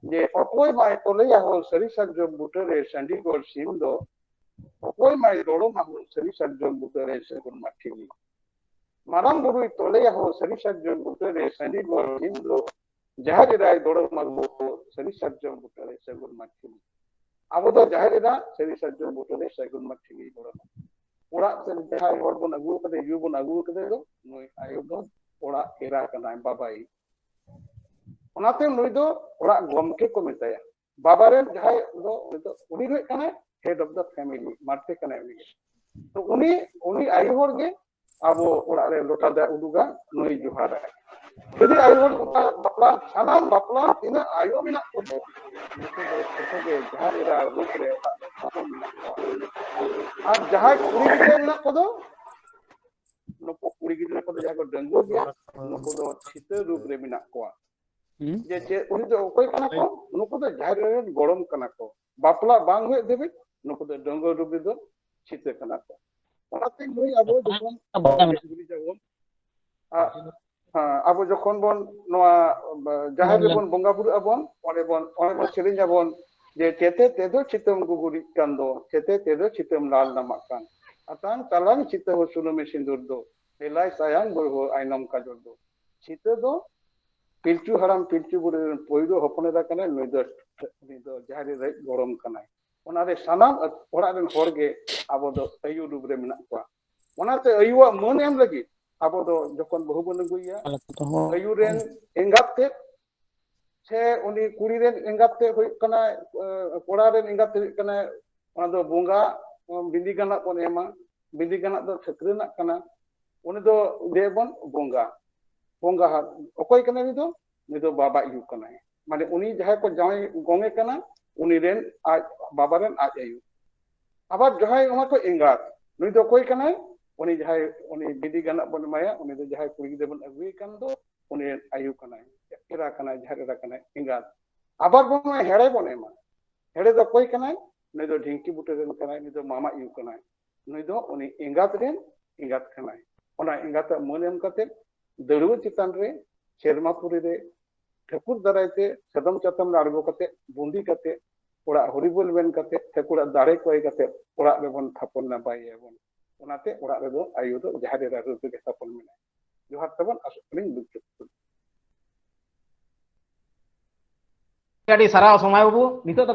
ᱡᱮ, "ᱚᱠᱚᱭ ᱢᱟᱭ ᱛᱚᱞᱮᱭᱟ ᱦᱳ ᱥᱟᱹᱨᱤ ᱥᱟᱨᱡᱚᱢ ᱵᱩᱴᱟᱹᱨᱮ ᱥᱟᱺᱰᱤ ᱜᱚᱲ ᱥᱤᱢ ᱫᱚ, ᱚᱠᱚᱭ ᱢᱟᱭ ᱫᱚᱲᱚᱢᱟ ᱦᱳ ᱥᱟᱹᱨᱤ ᱥᱟᱨᱡᱚᱢ ᱵᱩᱴᱟᱹᱨᱮ ᱥᱟᱹᱜᱩᱱ ᱢᱟᱴᱷᱤ ᱢᱤ?" ᱢᱟᱨᱟᱝ ᱵᱩᱨᱩᱭ ᱛᱚᱞᱮᱭᱟ ᱦᱳ ᱥᱟᱹᱨᱤ ᱥᱟᱨᱡᱚᱢ ᱵᱩᱴᱟᱹᱨᱮ ᱥᱟᱺᱰᱤ ᱜᱚᱲ ᱥᱤᱢ ᱫᱚ, ᱡᱟᱦᱮᱨ ᱮᱨᱟᱭ ᱫᱚᱲᱚᱢᱟ ᱦᱳ ᱥᱟᱹᱨᱤ ᱥᱟᱨᱡᱚᱢ ᱵᱩᱴᱟᱹᱨᱮ ᱥᱟᱹᱜᱩᱱ ᱢᱟᱴᱷᱤ ᱢᱤ᱾ ᱟᱵᱚ ᱫᱚ ᱡᱟᱦᱮᱨ ᱮᱨᱟ ᱥᱟᱹᱨᱤ ᱥᱟᱨᱡᱚᱢ ᱵᱩᱴᱟᱹᱨᱮ ᱥᱟᱹᱜᱩᱱ ᱢᱟᱴᱷᱤ ᱢᱤ ᱜᱚᱲᱚᱢᱟ᱾ ᱚᱲᱟᱜ ᱥᱮᱫ ᱡᱟᱦᱟᱸᱭ ᱦᱚᱲ ᱵᱚᱱ ᱟᱹᱜᱩ ᱟᱠᱟᱫᱮ, ᱭᱩ ᱵᱚᱱ ᱟᱹᱜᱩ ᱟᱠᱟᱫᱮ ᱫᱚ, ᱱᱩᱭ ᱟᱭᱳ ᱫᱚ ᱚᱲᱟᱜ ᱮᱨᱟ ᱠᱟᱱᱟᱭ, ᱵᱟᱵᱟᱭᱤᱡ᱾ ᱚᱱᱟᱛᱮ ᱱᱩᱭ ᱫᱚ ᱚᱲᱟᱜ ᱜᱚᱢᱠᱮ ᱠᱚ ᱢᱮᱛᱟᱭᱟ᱾ ᱵᱟᱵᱟ ᱨᱮᱱ ᱡᱟᱦᱟᱸᱭ ᱫᱚ, ᱩᱱᱤ ᱫᱚ, ᱩᱱᱤ ᱫᱚ ᱦᱩᱭᱩᱜ ᱠᱟᱱᱟᱭ head of the family, ᱢᱟᱨᱛᱮ ᱠᱟᱱᱟᱭ ᱩᱱᱤ ᱜᱮ᱾ ᱛᱚ ᱩᱱᱤ, ᱩᱱᱤ ᱟᱭᱳ ᱦᱚᱲ ᱜᱮ ᱟᱵᱚ ᱚᱲᱟᱜ ᱨᱮ ᱞᱚᱴᱟ ᱫᱟᱜ ᱩᱰᱩᱠᱟ, ᱱᱩᱭ ᱡᱚᱦᱟᱨᱟᱭ᱾ ᱡᱩᱫᱤ ᱟᱭᱳ ᱦᱚᱲ ᱚᱱᱠᱟ ᱵᱟᱯᱞᱟ, ᱥᱟᱱᱟᱢ ᱵᱟᱯᱞᱟ ᱛᱤᱱᱟᱹᱜ ᱟᱭᱳ ᱢᱮᱱᱟᱜ ᱠᱚᱫᱚ, ᱩᱱᱠᱩ ᱫᱚ ᱡᱚᱛᱚ ᱜᱮ ᱡᱟᱦᱮᱨ ᱮᱨᱟ ᱨᱩᱯ ᱨᱮ ᱚᱲᱟᱜ ᱨᱮ ᱛᱟᱵᱚᱱ ᱢᱮᱱᱟᱜ ᱠᱚᱣᱟ᱾ ᱟᱨ ᱡᱟᱦᱟᱸᱭ ᱠᱩᱲᱤ ᱜᱤᱫᱽᱨᱟᱹ ᱢᱮᱱᱟᱜ ᱠᱚᱫᱚ, ᱱᱩᱠᱩ ᱠᱩᱲᱤ ᱜᱤᱫᱽᱨᱟᱹ ᱠᱚᱫᱚ ᱡᱟᱦᱟᱸᱭ ᱠᱚ ᱰᱟᱺᱜᱩᱣᱟᱹ ᱜᱮᱭᱟ, ᱱᱩᱠᱩ ᱫᱚ ᱪᱷᱤᱛᱟᱹ ᱨᱩᱯ ᱨᱮ ᱢᱮᱱᱟᱜ ᱠᱚᱣᱟ᱾ ᱦᱩᱸ᱾ ᱡᱮ ᱪᱮᱫ, ᱩᱱᱤ ᱫᱚ ᱚᱠᱚᱭ ᱠᱟᱱᱟ ᱠᱚ? ᱱᱩᱠᱩ ᱫᱚ ᱡᱟᱦᱮᱨ ᱨᱮᱱ ᱜᱚᱲᱚᱢ ᱠᱟᱱᱟ ᱠᱚ᱾ ᱵᱟᱯᱞᱟ ᱵᱟᱝ ᱦᱩᱭᱩᱜ ᱫᱷᱟᱹᱵᱤᱡ ᱱᱩᱠᱩ ᱫᱚ ᱰᱟᱺᱜᱩᱣᱟᱹ ᱨᱩᱯ ᱨᱮᱫᱚ ᱪᱷᱤᱛᱟᱹ ᱠᱟᱱᱟ ᱠᱚ᱾ ᱚᱱᱟᱛᱮ ᱱᱩᱭ ᱟᱵᱚ ᱡᱚᱠᱷᱚᱱ ᱵᱟᱯᱞᱟ ᱡᱩᱨᱤ ᱡᱟᱵᱚᱱ, ᱟ-, ᱦᱮᱸ, ᱟᱵᱚ ᱡᱚᱠᱷᱚᱱ ᱵᱚᱱ ᱱᱚᱣᱟ, ᱵᱟ-, ᱡᱟᱦᱮᱨ ᱨᱮᱵᱚᱱ ᱵᱚᱸᱜᱟ ᱵᱩᱨᱩᱜ ᱟᱵᱚᱱ, ᱚᱸᱰᱮ ᱵᱚᱱ, ᱚᱸᱰᱮ ᱵᱚᱱ ᱥᱮᱨᱮᱧ ᱟᱵᱚᱱ ᱡᱮ, "ᱪᱮᱛᱮ ᱛᱮᱫᱚ ᱪᱤᱛᱟᱹᱢ ᱜᱩᱜᱩᱨᱤᱡ ᱠᱟᱱ ᱫᱚ, ᱪᱮᱛᱮ ᱛᱮᱫᱚ ᱪᱤᱛᱟᱹᱢ ᱞᱟᱞ ᱱᱟᱢᱟᱜ ᱠᱟᱱ, ᱟᱛᱟᱝ ᱛᱟᱞᱟᱝ ᱪᱤᱛᱟᱹ ᱦᱚᱸ ᱥᱩᱱᱩᱢᱮ ᱥᱤᱸᱫᱩᱨ ᱫᱚ, ᱮᱞᱟᱭ ᱥᱟᱭᱟᱝ ᱵᱟᱹᱦᱩ ᱟᱭᱱᱚᱢ ᱠᱟᱡᱚᱞ ᱫᱚ᱾" ᱪᱤᱛᱟᱹ ᱫᱚ ᱯᱤᱞᱪᱩ ᱦᱟᱲᱟᱢ ᱯᱤᱞᱪᱩ ᱵᱩᱲᱦᱤ ᱨᱮᱱ ᱯᱳᱭᱞᱳ ᱦᱚᱯᱚᱱ ᱮᱨᱟ ᱠᱟᱱᱟᱭ, ᱱᱩᱭ ᱫᱚ, ᱩᱱᱤ ᱫᱚ ᱡᱟᱦᱮᱨ ᱨᱮ ᱜᱚᱲᱚᱢ ᱠᱟᱱᱟᱭ᱾ ᱚᱱᱟᱨᱮ ᱥᱟᱱᱟᱢ ᱚᱲᱟᱜ ᱨᱮᱱ ᱦᱚᱲ ᱜᱮ ᱟᱵᱚ ᱫᱚ ᱟᱭᱩ ᱨᱩᱯ ᱨᱮ ᱢᱮᱱᱟᱜ ᱠᱚᱣᱟ᱾ ᱚᱱᱟᱛᱮ ᱟᱭᱩᱣᱟᱜ ᱢᱟᱹᱱ ᱮᱢ ᱞᱟᱹᱜᱤᱫ ᱟᱵᱚ ᱫᱚ ᱡᱚᱠᱷᱚᱱ ᱵᱟᱹᱦᱩ ᱵᱚᱱ ᱟᱹᱜᱩᱭᱮᱭᱟ, ᱟᱭᱩ ᱨᱮᱱ ᱮᱸᱜᱟᱛ ᱛᱮᱫ ᱥᱮ ᱩᱱᱤ ᱠᱩᱲᱤ ᱨᱮᱱ ᱮᱸᱜᱟᱛ ᱛᱮᱫ ᱦᱩᱭᱩᱜ ᱠᱟᱱᱟᱭ, ᱠᱚᱲᱟ ᱨᱮᱱ ᱮᱸᱜᱟᱛ ᱛᱮᱫ ᱦᱩᱭᱩᱜ ᱠᱟᱱᱟᱭ, ᱚᱱᱟ ᱫᱚ ᱵᱚᱸᱜᱟ, ᱵᱤᱸᱫᱤ ᱜᱟᱱᱟᱜ ᱵᱚᱱ ᱮᱢᱟ᱾ ᱵᱤᱸᱫᱤ ᱜᱟᱱᱟᱜ ᱫᱚ ᱴᱷᱟᱹᱠᱨᱟᱹᱱᱟᱜ ᱠᱟᱱᱟ᱾ ᱩᱱᱤ ᱫᱚ ᱞᱟᱹᱭ ᱟᱵᱚᱱ ᱵᱚᱸᱜᱟ, ᱵᱚᱸᱜᱟ ᱦᱟᱜ᱾ ᱚᱠᱚᱭ ᱠᱟᱱᱟᱭ ᱩᱱᱤ ᱫᱚ? ᱩᱱᱤ ᱫᱚ ᱵᱟᱵᱟ ᱟᱭᱩ ᱠᱟᱱᱟᱭ᱾ ᱢᱟᱱᱮ ᱩᱱᱤ ᱡᱟᱦᱟᱸᱭ ᱠᱚ ᱡᱟᱶᱟᱭ ᱜᱚᱝᱮ ᱠᱟᱱᱟ, ᱩᱱᱤ ᱨᱮᱱ ᱟᱡ ᱵᱟᱵᱟ ᱨᱮᱱ ᱟᱡ ᱟᱭᱩ᱾ ᱟᱵᱟᱨ ᱡᱟᱦᱟᱸᱭ ᱚᱱᱟ ᱠᱚ ᱮᱸᱜᱟᱛ, ᱱᱩᱭ ᱫᱚ ᱚᱠᱚᱭ ᱠᱟᱱᱟᱭ? ᱩᱱᱤ ᱡᱟᱦᱟᱸᱭ, ᱩᱱᱤ ᱵᱤᱸᱫᱤ ᱜᱟᱱᱟᱜ ᱵᱚᱱ ᱮᱢᱟᱭᱟ, ᱩᱱᱤ ᱫᱚ ᱡᱟᱦᱟᱸᱭ ᱠᱩᱲᱤ ᱜᱤᱫᱽᱨᱟᱹ ᱵᱚᱱ ᱟᱹᱜᱩᱭᱮ ᱠᱟᱱ ᱫᱚ, ᱩᱱᱤ ᱨᱮᱱ ᱟᱭᱩ ᱠᱟᱱᱟᱭ, ᱮᱨᱟ ᱠᱟᱱᱟᱭ, ᱡᱟᱦᱮᱨ ᱮᱨᱟ ᱠᱟᱱᱟᱭ, ᱮᱸᱜᱟᱛ᱾ ᱟᱵᱟᱨ ᱵᱚᱱ ᱦᱮᱲᱮ ᱵᱚᱱ ᱮᱢᱟ᱾ ᱦᱮᱲᱮ ᱫᱚ ᱚᱠᱚᱭ ᱠᱟᱱᱟᱭ? ᱱᱩᱭ ᱫᱚ ᱰᱷᱤᱝᱠᱤ ᱵᱩᱴᱟᱹ ᱨᱮᱱ ᱠᱟᱱᱟᱭ, ᱱᱩᱭ ᱫᱚ ᱢᱟᱢᱟ ᱟᱭᱩ ᱠᱟᱱᱟᱭ, ᱱᱩᱭ ᱫᱚ ᱩᱱᱤ ᱮᱸᱜᱟᱛ ᱨᱮᱱ ᱮᱸᱜᱟᱛ ᱠᱟᱱᱟᱭ᱾ ᱚᱱᱟ ᱮᱸᱜᱟᱛᱟᱜ ᱢᱟᱹᱱ ᱮᱢ ᱠᱟᱛᱮ ᱫᱟᱹᱲᱩᱣᱟᱹ ᱪᱮᱛᱟᱱ ᱨᱮ, ᱥᱮᱨᱢᱟ ᱯᱩᱨᱤ ᱨᱮ ᱴᱷᱟᱹᱠᱩᱨ ᱫᱟᱨᱟᱭ ᱛᱮ ᱥᱟᱫᱚᱢ ᱪᱟᱛᱚᱢ ᱨᱮ ᱟᱬᱜᱚ ᱠᱟᱛᱮ, ᱵᱩᱸᱫᱤ ᱠᱟᱛᱮ, ᱚᱲᱟᱜ ᱦᱚᱨᱤᱵᱚᱞ ᱢᱮᱱ ᱠᱟᱛᱮ, ᱴᱷᱟᱹᱠᱩᱨᱟᱜ ᱫᱟᱲᱮ ᱠᱚᱭ ᱠᱟᱛᱮ ᱚᱲᱟᱜ ᱨᱮᱵᱚᱱ ᱛᱷᱟᱯᱚᱱ ᱱᱟᱯᱟᱭᱮᱭᱟᱵᱚᱱ᱾ ᱚᱱᱟᱛᱮ ᱚᱲᱟᱜ ᱨᱮᱫᱚ ᱟᱭᱳ ᱫᱚ ᱡᱟᱦᱮᱨ ᱮᱨᱟ ᱨᱩᱯ ᱨᱮᱜᱮ ᱛᱷᱟᱯᱚᱱ ᱢᱮᱱᱟᱭᱟ᱾ ᱡᱚᱦᱟᱨ ᱛᱟᱵᱚᱱ, ᱟᱥᱚᱜ ᱠᱟᱹᱱᱟᱹᱧ ᱵᱩᱡᱽ ᱠᱮᱫ ᱯᱮ᱾ ᱟᱹᱰᱤ ᱥᱟᱨᱦᱟᱣ ᱥᱚᱢᱟᱭ ᱵᱟᱹᱵᱩ, ᱱᱤᱛᱚᱜ ᱫᱚ